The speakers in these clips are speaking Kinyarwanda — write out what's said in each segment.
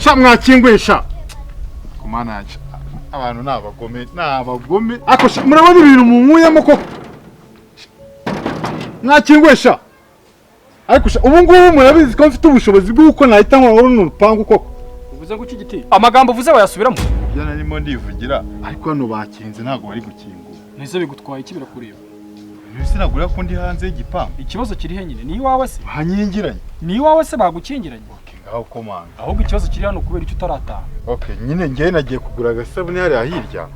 Sha, mwakinguye sha. Ku Mana yanjye, abantu ni abagome, ni abagome. Ako sha, murabona ibintu munkuyemo koko? Mwakinguye sha. Ariko sha, ubu ngubu murabizi ko mfite ubushobozi bw'uko nahita nkora runo rupangu koko? Uvuze ngo iki, giti? Amagambo uvuze wayasubiramo? Ibyo narimo ndivugira, ariko hano bakinze, ntabwo bari gukingura. Nese bigutwaye iki? Birakureba? Mbese nagura ko ndi hanze y'igipangu? Ikibazo kiri he nyine? Ni iwawe se? Banyingiranye. Ni iwawe se bagukingiranye? Okay, ngaho komanga. Ahubwo ikibazo kiri hano, kubera icyo utarataha? Okay, nyine njyewe nagiye kugura agasabune hariya hirya,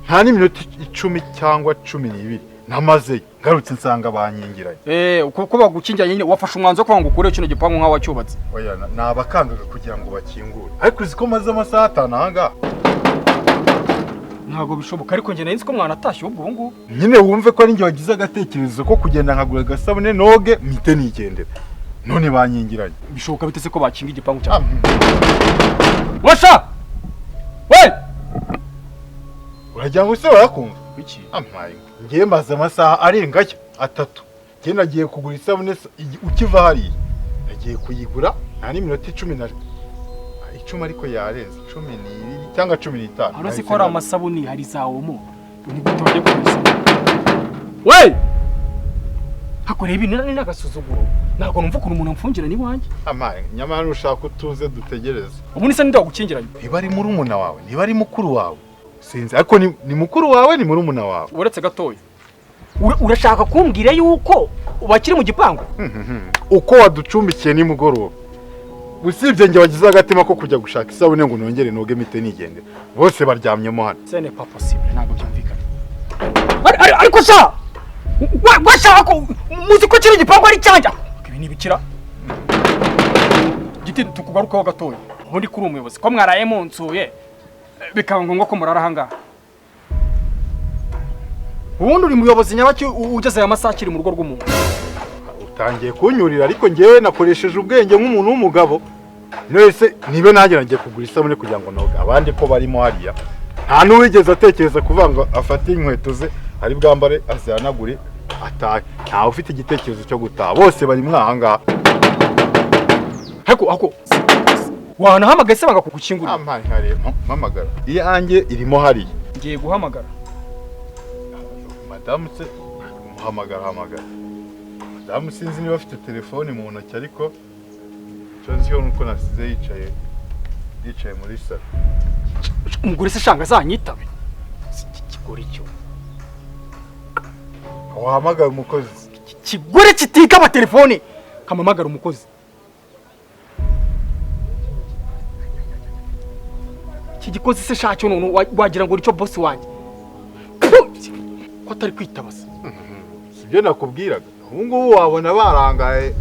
nta n'iminota 10 cyangwa 12 namazeyo, ngarutse nsanga banyingiranye. Kuko bagukingiranye nyine, wafashe umwanzuro wo kuvuga ngo ukureho kino gipangu nk'aho wacyubatse? Oya, ni abakangaga kugira ngo bakingure, ariko uzi ko maze amasaha 5 ahangaha? Ntabwo bishoboka, ariko njye nari nzi ko mwanatashye ubwo ubu ngubu. Nyine wumve ko ari njye wagize agatekerezo ko kugenda nkagura agasabune, noge, mpite nigendera, none banyingiranye. Bishoboka bite se ko bakinga igipangu cyawe? Washa we! Uragira ngo se barakumva? Iki? Amaye, ngiye maze amasaha arenga aya 3. Njye nagiye kugura isabune ukiva hariya, nagiye kuyigura, nta n'iminota 10 na 10, ariko yarenze 12 cyangwa 15. Hano se ko hari amasabuni, hari za Omo, ni gute wajya kugura isabuni we? Hakoreye ibintu ni n'agasuzuguro, ntabwo numva ukuntu umuntu amfungira n'iwanjye. Amaye, nyamara nushaka utuze dutegereze. Ubu ni se ninde wagukingiranye? Niba ari murumuna wawe, niba ari mukuru wawe, sinzi, ariko ni mukuru wawe, ni murumuna wawe. Uretse gatoya, urashaka kumbwira yuko bakiri mu gipangu? Uko waducumbikiye nimugoroba, usibye njye wagize agatima ko kujya gushaka isabune ngo nongere noge mpite nigendera, bose baryamyemo hano. Ce n'est pas possible, ntabwo byumvikana. Ariko sha, washaka ko muzi ko kino gipangu ari cyanjye? Ibi ni ibikira. Giti, tukugarukaho gatoya. Ubundi kuri umuyobozi, ko mwaraye munsuye bikaba ngombwa ko murara ahangaha, ubundi uri muyobozi nyabaki ugeze aya masaha akiri mu rugo rw'umuntu? Utangiye kunyurira, ariko njyewe nakoresheje ubwenge nk'umuntu w'umugabo. None niba nanjye nagiye kugura isabune kugira ngo noge, abandi ko barimo hariya, nta n'uwigeze atekereza kuvuga ngo afate inkweto ze ari bwambare azihanagure atahe? Ntawe ufite igitekerezo cyo gutaha, bose bari mwahangaha. Ariko ako wanahamagaye se bagakugukingurira? Ampaye nkareba, mpamagara iyanjye irimo hariya. Ngiye guhamagara. Madamu se muhamagara, hamagara madamu. Sinzi niba afite telefone mu ntoki, ariko icyo nzi cyo nuko nasize yicaye muri salo. Umugore se shanga azanyitabe? Iki kigore cyo Wahamagara umukozi. Iki kigore kitika amatelefone, kamamagara umukozi. Iki gikozi se shacyo none wagira ngo nicyo boss wanjye. Puh! Ko atari kwitaba se? Sibyo nakubwiraga? Ubu ngubu wabona barangaye,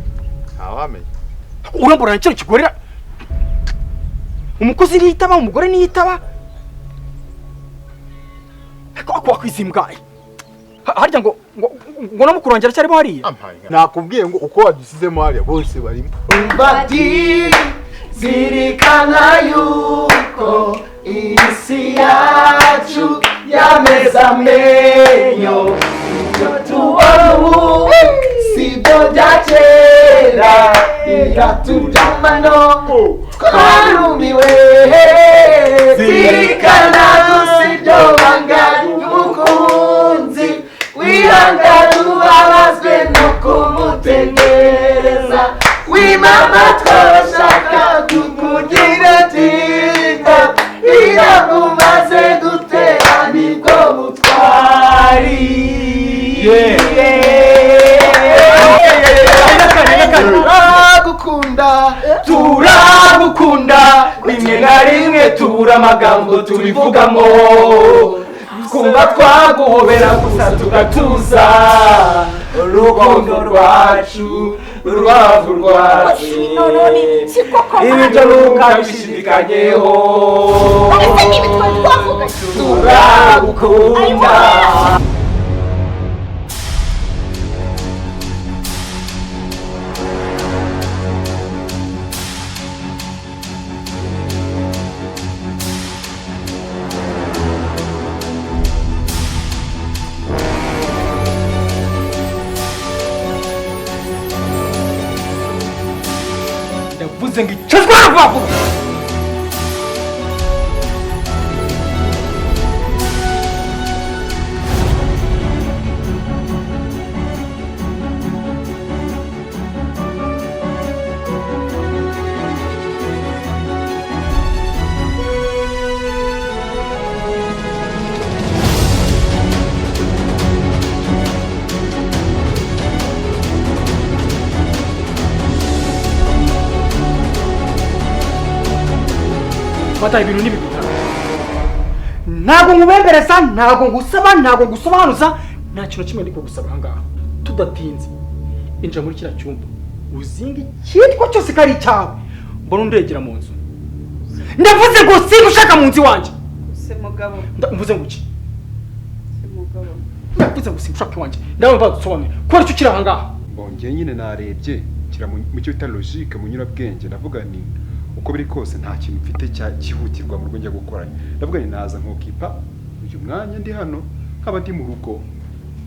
ntawamenya. Urambura kino kigorera, umukozi ntiyitaba, umugore ntiyitaba, ariko ako wakwizimbwa. Harya ngo na mukuru wanjye aracyarimo hariya? Ampaye inka. Nakubwiye ngo uko wadusizemo hariya, bose barimo. Umbati zirikana yuko isi yacu yameze amenyo, ibyo tubona ubu si byo bya kera, iraturyamano twarumiwe. Zirikana gusa iryo banga ry'umukunzi, wihangane ubabazwe no kumutegereza, wimama twabashaka kukugira tinda, inama umaze gutera nibwo butwari. Turagukunda, turagukunda, rimwe na rimwe tubura amagambo tubivugamo, twumva twaguhobera gusa tugatuza. Urukundo rwacu, urubavu rwacu, ibyo ntukabishidikanyeho. Ese ni ibi twari twavuganye? Turagukunda. Ndavuze ngo icazwa vuba vuba. Mata, ibintu ni bitanu. Ntabwo nkubembereza, ntabwo ngusaba, ntabwo ngusobanuza, Nta kintu kimwe ndi kugusaba aha ngaha. Tudatinze, injira muri kiriya cyumba, uzinge icyitwa cyose ko ari icyawe. Mbona undegera mu nzu. Ndavuze ngo singa ushaka mu nzu iwanjye. Se mugabo. Mvuze ngo iki? Se mugabo. Ndavuze ngo singa ushaka iwanjye. Ndawe badusobanurire kubera icyo ukiri aha ngaha. Bongeye nyine narebye nshyira mu cyo bita logique, mu nyurabwenge, ndavuga ni uko biri kose nta kintu mfite cya cyihutirwa mu rugo njya gukora. Ndavuga ni naza nkokipa uyu mwanya ndi hano, nkaba ndi mu rugo,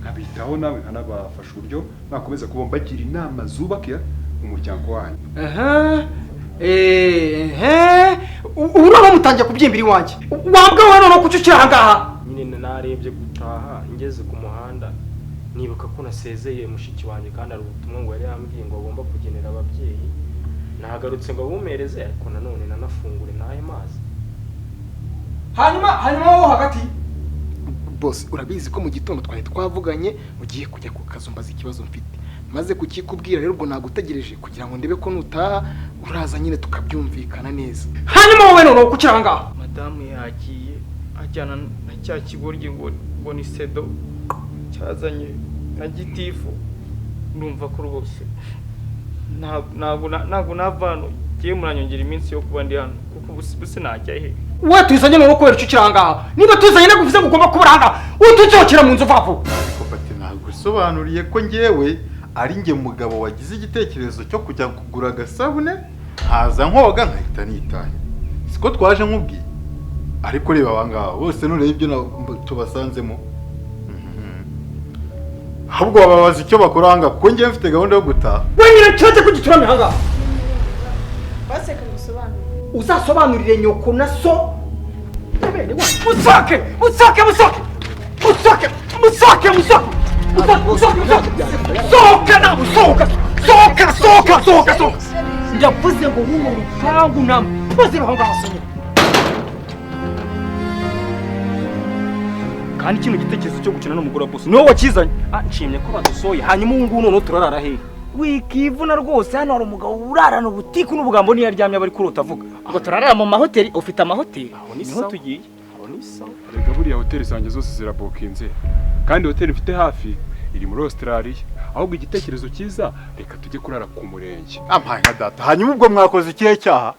nkabitaho nawe, nkanabafasha uburyo nakomeza kuba mbagira inama zubaka umuryango wanyu. Aha, ehe, ubu noneho mutangiye kubyimbira iwanjye. Wambwa wowe, noneho kuki ukiri aha ngaha? Nyine narebye gutaha, ngeze ku muhanda nibuka ko nasezeye mushiki wanjye, kandi hari ubutumwa ngo yari yambwiye ngo agomba kugenera ababyeyi. Nagarutse ngo abumereze, ariko nanone nanafungure n'ayo mazi. Hanyuma wowe hagati. Boss, urabizi ko mu gitondo twari twavuganye ugiye kujya ku kazi, umbaza ikibazo mfite, maze kukikubwira. Rero ubwo nagutegereje kugira ngo ndebe ko nutaha uraza nyine tukabyumvikana neza. Hanyuma wowe noneho kuki uri aha ngaha? Madamu yagiye ajyana na cya kigoryi ngo ni sedo cyazanye na gitifu. Ndumva ko rwose ntabwo nava hano. Ngiye muranyongera iminsi yo kuba ndi hano, kuko ubu sinajya he? We, tuzanye noneho kubera icyo ukiri aha ngaha. Niba tuzanye ntabwo bivuze ngo ugomba kuba uri aha ngaha. Utucyokera mu nzu vuba vuba. Ariko pati, nagusobanuriye ko ngewe ari njye mugabo wagize igitekerezo cyo kujya kugura agasabune, nkaza nkoga, nkahita nitaye. Siko twaje nkubwiye? Ariko reba aba ngaba bose, nureba ibyo tubasanzemo. Ahubwo bababaza icyo bakora aha ngaha, kuko ngewe mfite gahunda yo gutaha. We nyine kiretse ko gituramye aha ngaha. Baseka ngusobanurire. Uzasobanurire nyoko na so bene wanyu. Musohoke, musohoke, musohoke, musohoke, musohoke, musohoke, musohoke, musohoke, sohoka nawe, sohoka, sohoka, sohoka, sohoka, sohoka. Ndavuze ngo runo rupangu nambaze aho ngaho sohoka. Kandi kino gitekerezo cyo gukina n'umugore wa boss niwe wakizanye. Ah, nshimye ko badusoye. Hanyuma ubu ngubu noneho turarara hehe? Wikivuna rwose, hano hari umugabo urarana ubutiku n'ubugambo, niyo aryamye aba ari kurota avuga. Ngo turarara mu mahoteli? Ufite amahoteli? Aho ni Niho sawa. tugiye. Aho ni sawa. Erega buriya hoteli zanjye zose zirabukinze, kandi hoteli mfite hafi iri muri Australia. Ahubwo igitekerezo cyiza, reka tujye kurara ku murenge. Ampaye nka data! Hanyuma ubwo mwakoze ikihe cyaha?